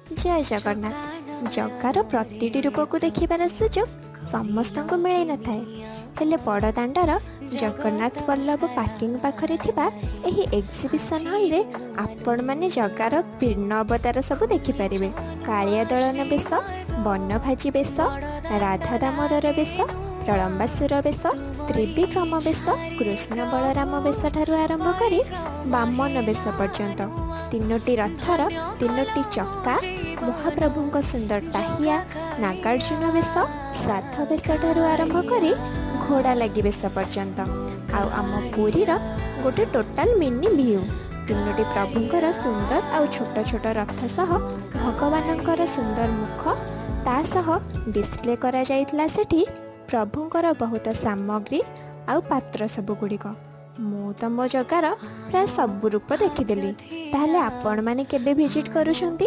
ଜୟ ଜଗନ୍ନାଥ। ଜଗାର ପ୍ରତିଟି ରୂପକୁ ଦେଖିବାର ସୁଯୋଗ ସମସ୍ତଙ୍କୁ ମିଳିନଥାଏ। ହେଲେ ବଡ଼ଦାଣ୍ଡର ଜଗନ୍ନାଥ ବଲ୍ଲଭ ପାର୍କିଂ ପାଖରେ ଥିବା ଏହି ଏକ୍ଜିବିସନ୍ ହଲ୍ରେ ଆପଣମାନେ ଜଗାର ଭିନ୍ନ ଅବତାର ସବୁ ଦେଖିପାରିବେ। କାଳିଆ ଦଳନ ବେଶ, ବନଭାଜି ବେଶ, ରାଧା ଦାମୋଦର ବେଶ, ପ୍ରଳମ୍ବାସୁର ବେଶ, ତ୍ରିବିକ୍ରମ ବେଶ, କୃଷ୍ଣ ବଳରାମ ବେଶ ଠାରୁ ଆରମ୍ଭ କରି ବାମନ ବେଶ ପର୍ଯ୍ୟନ୍ତ, ତିନୋଟି ରଥର ତିନୋଟି ଚକା, ମହାପ୍ରଭୁଙ୍କ ସୁନ୍ଦର ଟାହିଆ, ନାଗାର୍ଜୁନ ବେଶ, ଶ୍ରାଦ୍ଧ ବେଶ ଠାରୁ ଆରମ୍ଭ କରି ଘୋଡ଼ା ଲାଗି ବେଶ ପର୍ଯ୍ୟନ୍ତ, ଆଉ ଆମ ପୁରୀର ଗୋଟେ ଟୋଟାଲ ମିନି ଭିଉ, ତିନୋଟି ପ୍ରଭୁଙ୍କର ସୁନ୍ଦର ଆଉ ଛୋଟ ଛୋଟ ରଥ ସହ ଭଗବାନଙ୍କର ସୁନ୍ଦର ମୁଖ, ତା ସହ ଡିସପ୍ଲେ କରାଯାଇଥିଲା ସେଠି ପ୍ରଭୁଙ୍କର ବହୁତ ସାମଗ୍ରୀ ଆଉ ପାତ୍ର ସବୁଗୁଡ଼ିକ। ମୁଁ ତ ମୋ ଜଗାର ପ୍ରାୟ ସବୁ ରୂପ ଦେଖିଦେଲି। ତାହେଲେ ଆପଣମାନେ କେବେ ଭିଜିଟ୍ କରୁଛନ୍ତି?